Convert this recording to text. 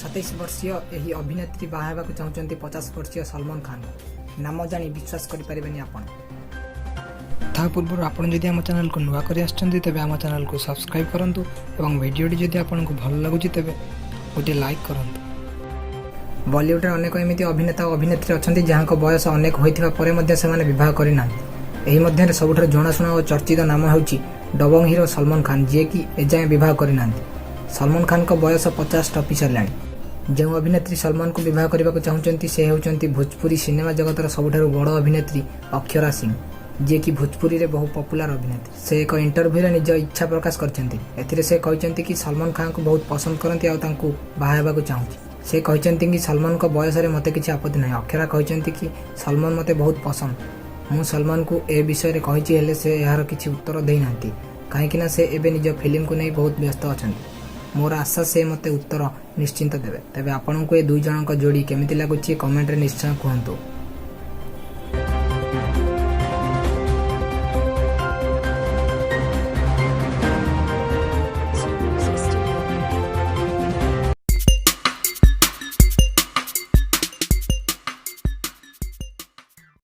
27 ବର୍ଷୀୟ ଏହି ଅଭିନେତ୍ରୀ ବାହା ହେବାକୁ ଚାହୁଁଛନ୍ତି 50 ବର୍ଷୀୟ ସଲମାନ ଖାନଙ୍କୁ। ନାମ ଜାଣି ବିଶ୍ୱାସ କରିପାରିବେନି ଆପଣ। ତା ପୂର୍ବରୁ ଆପଣ ଯଦି ଆମ ଚ୍ୟାନେଲକୁ ନୂଆ କରି ଆସିଛନ୍ତି, ତେବେ ଆମ ଚ୍ୟାନେଲକୁ ସବସ୍କ୍ରାଇବ୍ କରନ୍ତୁ ଏବଂ ଭିଡ଼ିଓଟି ଯଦି ଆପଣଙ୍କୁ ଭଲ ଲାଗୁଛି, ତେବେ ଗୋଟିଏ ଲାଇକ୍ କରନ୍ତୁ। ବଲିଉଡରେ ଅନେକ ଏମିତି ଅଭିନେତା ଓ ଅଭିନେତ୍ରୀ ଅଛନ୍ତି, ଯାହାଙ୍କ ବୟସ ଅନେକ ହୋଇଥିବା ପରେ ମଧ୍ୟ ସେମାନେ ବିବାହ କରିନାହାନ୍ତି। ଏହି ମଧ୍ୟରେ ସବୁଠାରୁ ଜଣାଶୁଣା ଓ ଚର୍ଚ୍ଚିତ ନାମ ହେଉଛି ଡବଙ୍ଗ ହିରୋ ସଲମାନ ଖାନ, ଯିଏକି ଏଯାଏଁ ବିବାହ କରିନାହାନ୍ତି। ସଲମାନ ଖାନଙ୍କ ବୟସ 50 ଟପି ସାରିଲାଣି। ଯେଉଁ ଅଭିନେତ୍ରୀ ସଲମାନଙ୍କୁ ବିବାହ କରିବାକୁ ଚାହୁଁଛନ୍ତି, ସେ ହେଉଛନ୍ତି ଭୋଜପୁରୀ ସିନେମା ଜଗତର ସବୁଠାରୁ ବଡ଼ ଅଭିନେତ୍ରୀ ଅକ୍ଷରା ସିଂ, ଯିଏକି ଭୋଜପୁରୀରେ ବହୁ ପପୁଲାର ଅଭିନେତ୍ରୀ। ସେ ଏକ ଇଣ୍ଟରଭ୍ୟୁରେ ନିଜ ଇଚ୍ଛା ପ୍ରକାଶ କରିଛନ୍ତି। ଏଥିରେ ସେ କହିଛନ୍ତି କି ସଲମାନ ଖାନଙ୍କୁ ବହୁତ ପସନ୍ଦ କରନ୍ତି ଆଉ ତାଙ୍କୁ ବାହା ହେବାକୁ ଚାହୁଁଛି। ସେ କହିଛନ୍ତି କି ସଲମାନଙ୍କ ବୟସରେ ମୋତେ କିଛି ଆପତ୍ତି ନାହିଁ। ଅକ୍ଷରା କହିଛନ୍ତି କି ସଲମାନ ମୋତେ ବହୁତ ପସନ୍ଦ। ମୁଁ ସଲମାନଙ୍କୁ ଏ ବିଷୟରେ କହିଛି, ହେଲେ ସେ ଏହାର କିଛି ଉତ୍ତର ଦେଇନାହାନ୍ତି, କାହିଁକିନା ସେ ଏବେ ନିଜ ଫିଲ୍ମକୁ ନେଇ ବହୁତ ବ୍ୟସ୍ତ ଅଛନ୍ତି। ମୋର ଆଶା, ସେ ମୋତେ ଉତ୍ତର ନିଶ୍ଚିତ ଦେବେ। ତେବେ ଆପଣଙ୍କୁ ଏ ଦୁଇ ଜଣଙ୍କ ଯୋଡ଼ି କେମିତି ଲାଗୁଛି, କମେଣ୍ଟରେ ନିଶ୍ଚୟ କୁହନ୍ତୁ।